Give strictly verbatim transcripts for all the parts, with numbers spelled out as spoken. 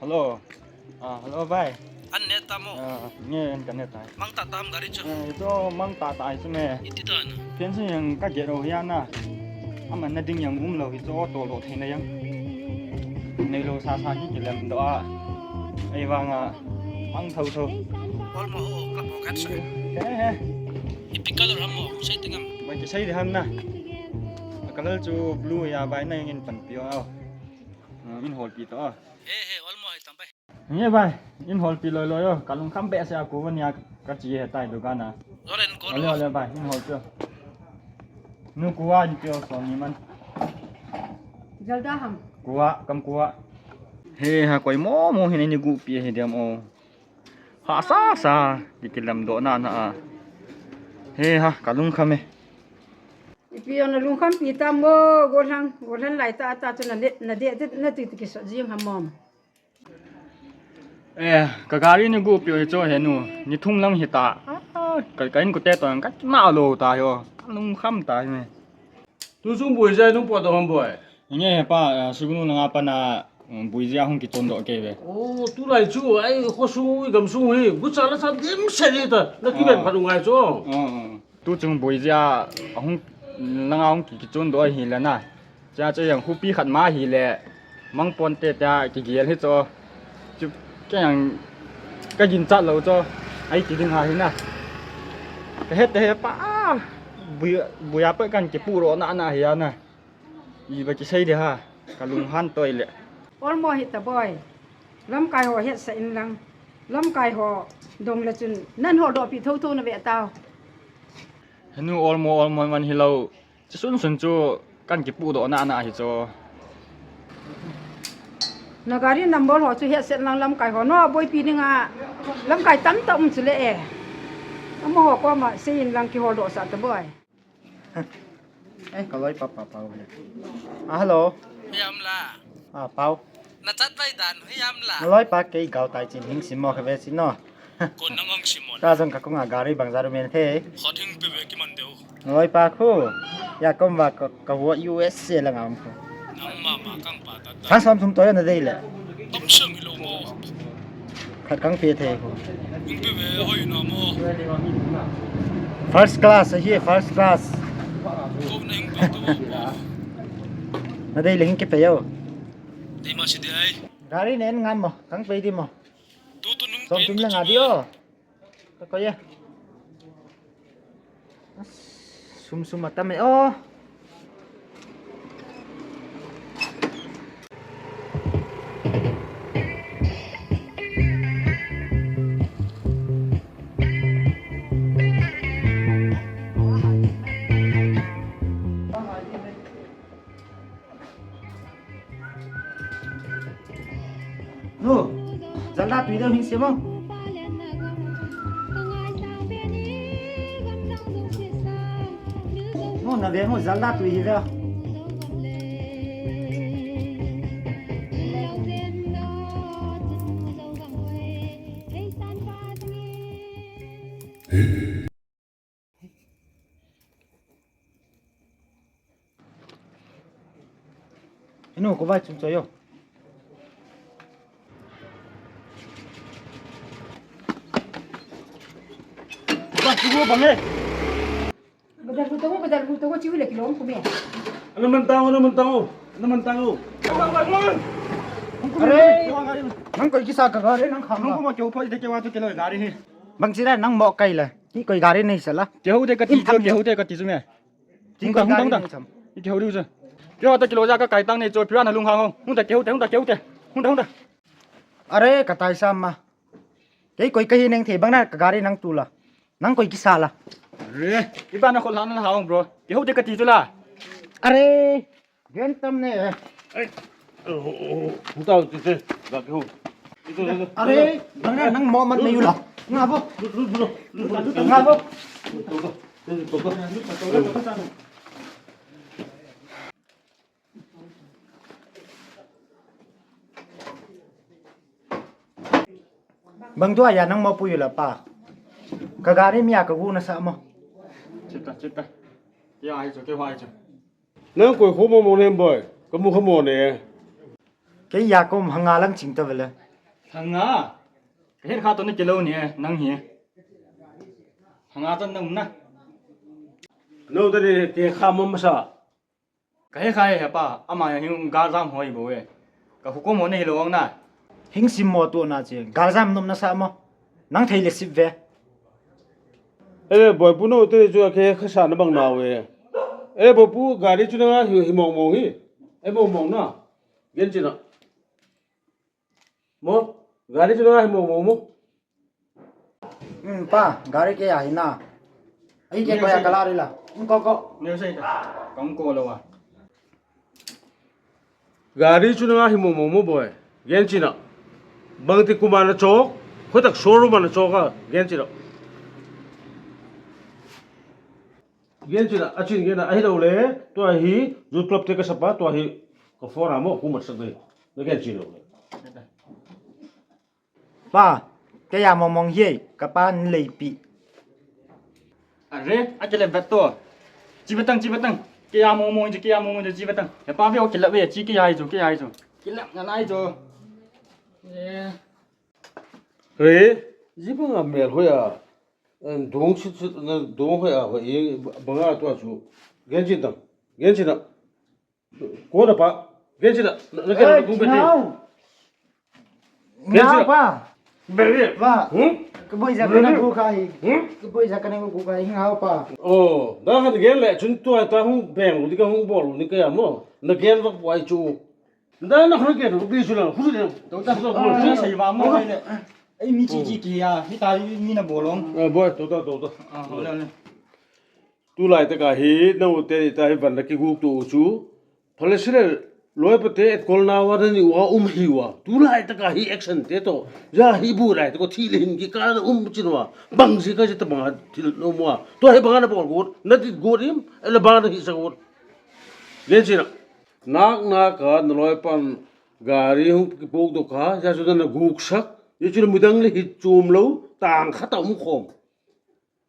Hello. Ah, hello, bai. An ne ta mo? Ah, nge an ka ne ta. Mang ta tam gari chu. Eh, ito mang ta ta chu me. Iti ta na. Pen sin yang ka get o ya na. Aman na ding yang um lo hi chu to lo thei na yang. Nei lo sa sa ki ki lem do a. Ei vang a. Mang tho tho. Ol mo ho ka po kat sa. He he. Ipi color ham mo? Sei tingam. Bai ki sei di ham na. Color chu blue ya bai na yang in pan pio au. Ah, in hol pi to. He he, ol mo he tam bai. Nge bai, in hol pi loi loi o, ka lungkham behseh a kuva nia ka chi he tai dukan a. Ole, ole bai, in hol pi o. Nu kuva in pi o so ni man. Jalda ham. Kuva, kam kuva. He ha koi mo mo hin ni gu pi he diam o. Ha sa sa, ki kilam do na na a. He ha, ka lungkham e. Ipi o na lungkham pi tam mo, golhang, golhang lai ta ta chu na le, na de, de, na ti ti ki so jing ham mom. Eh, ka gari ni gu pi o hi chu he nu, ni thum lang hi ta. Ah, ka, ka in ku te to ka na lo ta hi o. Lungkham ta hi me. Tu chung bui jai nung po to ham boi. Nge he pa, eh, sugnu na nga pa na, um, bui jia hung ki chon do ke ve. Oh, tu lai chu, ai, kho sung, gam sung hi, gu cha la cha dim se ni ta, na ki ben phat u ngai chu. Oh, oh. Tu chung bui jia, a hung, langa hung ki, ki chun do hi le na. Cha chu yang hupi khat ma hi le, mang pon te ta ki gel hi chu. Chu, ka yang, ka gin chat lo chu. Ai ki ding ha hi na. Ka het te he pa, a, bui, bui a pa kan ki pu ro na na hi a na. I ba ki sei de ha, ka lung han toi le. Ol mo hi ta boi. Lamkai ho hetsah in lang. Lamkai ho dong le chun nan hol doh pi tho tho na ve tao. He nu ol mo ol mo man hi lo. Chu sun sun chu kan ki pu do na na hi chu. Na gari number ho chu hetsah lang lamkai ho no boi pi ding a. Lamkai tam ta um chu le e. Amo ho ko ma sei in lang ki hol doh sa ta boi. Eh, ka loi pa, pa, pau le. Ah, hello. Hiam la. Ah, pau. Na chat bai dan, hiam la. Na loi pa kei gal tai chin hing sim mo ka ve chin no. Kon nang ong sim mo. Ka jong ka kong a gari bang jaru men the. Khat hing pe ve ki man deu. Na loi pa khu. Ya kom va ka, ka wo U S A la ngam khu. Nang ma ma kang pa ta ta. Thang som thum to na dei le. Tom siam hi lo mo. Khat kang pe thei khu. Hing pe ve hoi na mo. First class ahi, first class. Ko na hing pe to mo. Na dei le hing ke pe yo. Dei ma si dei ai. Gari nen ngam mo, kang pe di mo. Tu tu nung som pe tum le nga di o. Ka ko ye. Sum sum atam e o. Nu, jalda tui deu hing se mo. Nu, na ve mo jalda tui hi ve. Inu, ko vai chum cho yo. Ko vai chum yo bang e. Badal hu to, badal hu to, chiu le kilom kume. Ana man tao, ana man tao, ana man tao. Are, nang koi kisa ka gari nang kham. Nang ko ma kyo phoi de ke wa to ke lo gari hi. Bang chira nang mo kai la. Ki koi gari nei sala. Ke hu de ka ti cho, ke hu de ka ti cho me. Hung ta, hung ta, hung ta. I kihou diu chu. Kihou ta kilo ja ka kai tang nei chu, phiran halung hang ho. Hung ta, kihou te, hung ta, kihou te. Hung ta, hung ta. Are, ka tai sam ma. Kei koi ka hi neng thei bang na ka gari nang tu la. Nang koi kisa la. Are, iba na khol han la hang bro. Kihou te ka ti chu la. Are, gen tam ne. Ai. Hung ta, ti te. Ga kihou. Are, bang na nang mo man nei u la. Nga bo. Nga bo. Bang tua ya nang mo pui la pa. Ka gari mi ya ka gu na sa mo. Chita, chita. Ya, ai cho, ke wa ai cho. Nang koi kho mo mo ne boi. Ka mu kho mo ne. Kei ya kom hanga lang ching ta vele. Thanga. Kahet kha to na kilou ni, nang hi. Thanga to na um na. No, tadi ke kha mama sa. Kahe kha e hepa, ama hi galjam hoi bou e. Ka hukum ho nei lou na. Hing sim mo tu na che, galjam nom na sa mo. Nang thei le sip ve. Ele boy pu no te chu ke kha sa na bang na ve. Ele boy pu gari chu na hi, hi mong mong hi. E mong mong na. Gen chi na. Mo, gari chu na hi mo mo mo. Hmm, pa, gari ke ya hi na. Ai ke ko ya kala ri la. Hmm, ko ko. Ni sei ta. Kong ko lo wa. Gari chu na hi mo mo mo boy. Gen chi na. Bang ti kuma na chok. Khoi tak showroom na chok a. Gen chi na. Gen chi na, a chin gen na, ahi lo le, tua hi, youth club te ka sapa, tua hi, ka phone a mo, ku mat sak dei. Na gen chi lo le. Pa, ke ya mong mong hi, ka pa ni lei pi. Are, a ke le vet to. Chi vet tang, chi vet tang. Ke ya mong mong, ke ya mong mong, chi vet tang. He pa ve o ke le ve, chi ke ya hi chu, ke ya hi chu. Ke le na nai chu. Eh. Re, ji bang a mel hoi a. Dong si, si, na dong hoi a hoi, bang a tua chu. Gen chin tang. Gen chin na. Ko da pa. Gen chin na. Na gen na kung pe te. Gen chin na. Pa. Beri. Pa. Hmm? Ka boi ja ka na ku ka hi. Hmm? Ka boi ja ka na ku ka hi, ngau pa. Oh, da han gen le chun tua ta hung beng lu di ka hung bol lu ni ka ya mo. Na gen va wai chu. Nda na khon ke to bi su la, khu su le. To ta. Su sei ma mo le. Ei mi chi chi ki ya, mi ta mi na bolong. Eh, boy, to ta, to ta. Ah, ho le, ho le. Tu lai ta ka hi, na u te ta hi van da ki guk to u chu. Phale sile, loi pa te et kol na wa ni wa um hi wa. Tu lai ta ka hi action te to. Ya hi bu lai ta ko thi le hin ki ka na um chin wa. Bang ji ka ji ta bang thil no mo. To hi bang na bol gut, na dit gut im, ele bang na hi sa gut. Len chin na. Nak nak a na loi pan gari hung kipuk doh kha, ja chu na guk sak, ja chu na midang le hi chom lou, tang khat a um khom.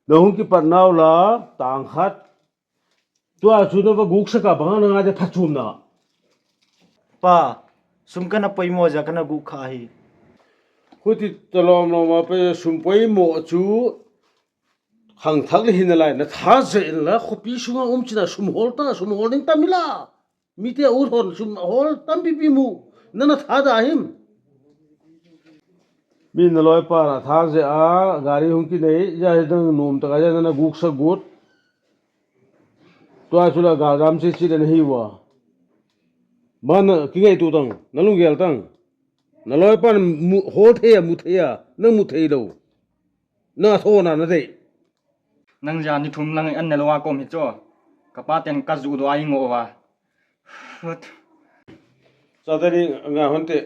Na hung kipat nau la, tang khat. Tua chu na va guk sak a bang na nga de phat chom na. Pa, sum ka na poimo ja ka na guk kha hi. Khuti ta lom lom a pe sum poimo chu khangthak le hin lai, na tha je in la, khopi sunga um china sum hol ta, sum hol ning ta mi la. Mi te u thon sum hol tampi pi mu. Na na tha da him. Mi na loi pa na tha je a, gari hung ki nei, ja hi dang nom ta ka ja na na guk sa gut. Tua chu la ga gam chi chi le na hi wa. Ma na ki ngai tu tang, na lung gel tang. Na loi pa na mu, hol thei a, mu thei a, na mu thei lo. Na tho na na dei. Nang ja ni thum lang an ne lo a kom hi cho. Ka pa ten ka ju do ai ngo wa. Sa ta ni nga hon te.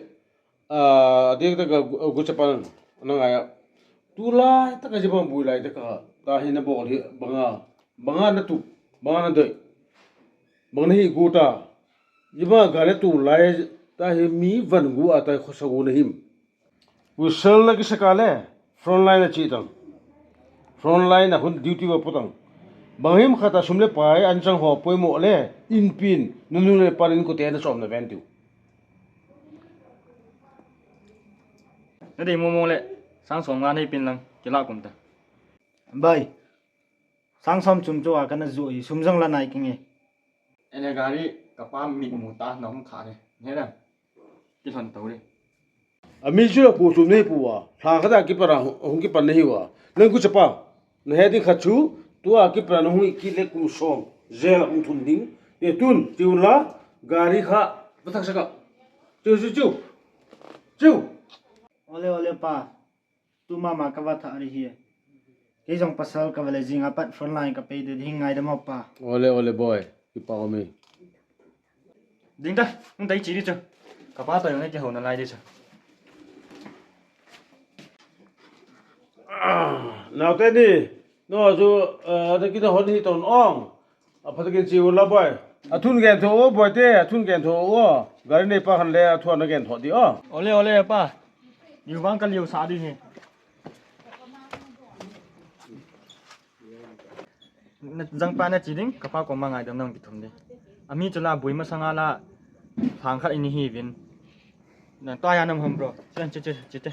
A, dik ta ka gu, gu cha pan na nga ya. Tu lai ta ka ji bang bui lai ta ka. Ta hi na bol hi banga. Banga na tu. Banga na dei. Banga na hi gu ta. Ji ba ga le tu lai ta hi mi van gu a ta kho sa gu na him. Wisel na kisa ka le, front line a chi tang. Front line a hun duty va pu tang. Bang him khat a sum le pai an chang ho poimo le, in pin, nu nu le pan in ko te na som na ven tiu. Na dei mo mo le, sang som nga nei pin lang, kila kum ta. Bai. Sang som chum chu a ka na ju hi, sum jong la nai ki nge. Ele gari ka pa mit mu ta na hung kha le. Ne la. Ki thon to le. A mi chu la pu chum nei pu wa. Thla kha da ki pa ra hung ki pan nei wa. Nang ku cha pa. Na he ding kha chu, tu a ki pa na hung ki le ku som. Je la hung thun ding. Te tun, ti un la, gari kha, va thak sa ka. Chu, chu, chu. Chu. Ole, ole pa. Tu mama ka va tha ri hi. Kei jong pasal ka va le jing a pat front line ka pei de ding ngai de mo pa. Ole, ole boy. Ki pa o mi. Ding da, hung dai chi di chu. Ka pa to jong ne ki ho na lai di chu. Ah, nau te ni. No chu, eh, da ki da hon hi ton ong. A phat kin chi u la boy. A thun gen tho o boy te, a thun gen tho o. Gari nei pa khan le a thun na gen tho di o. Ole, ole pa. Liu vang ka liu sa di hi. Na jang pa na chi ding, ka pa ko ma ngai dam nang ki thum di. A mi chu la bui ma sanga la phang khat ini hi vin. Nang ta ya nam ham bro. Chen che che che te.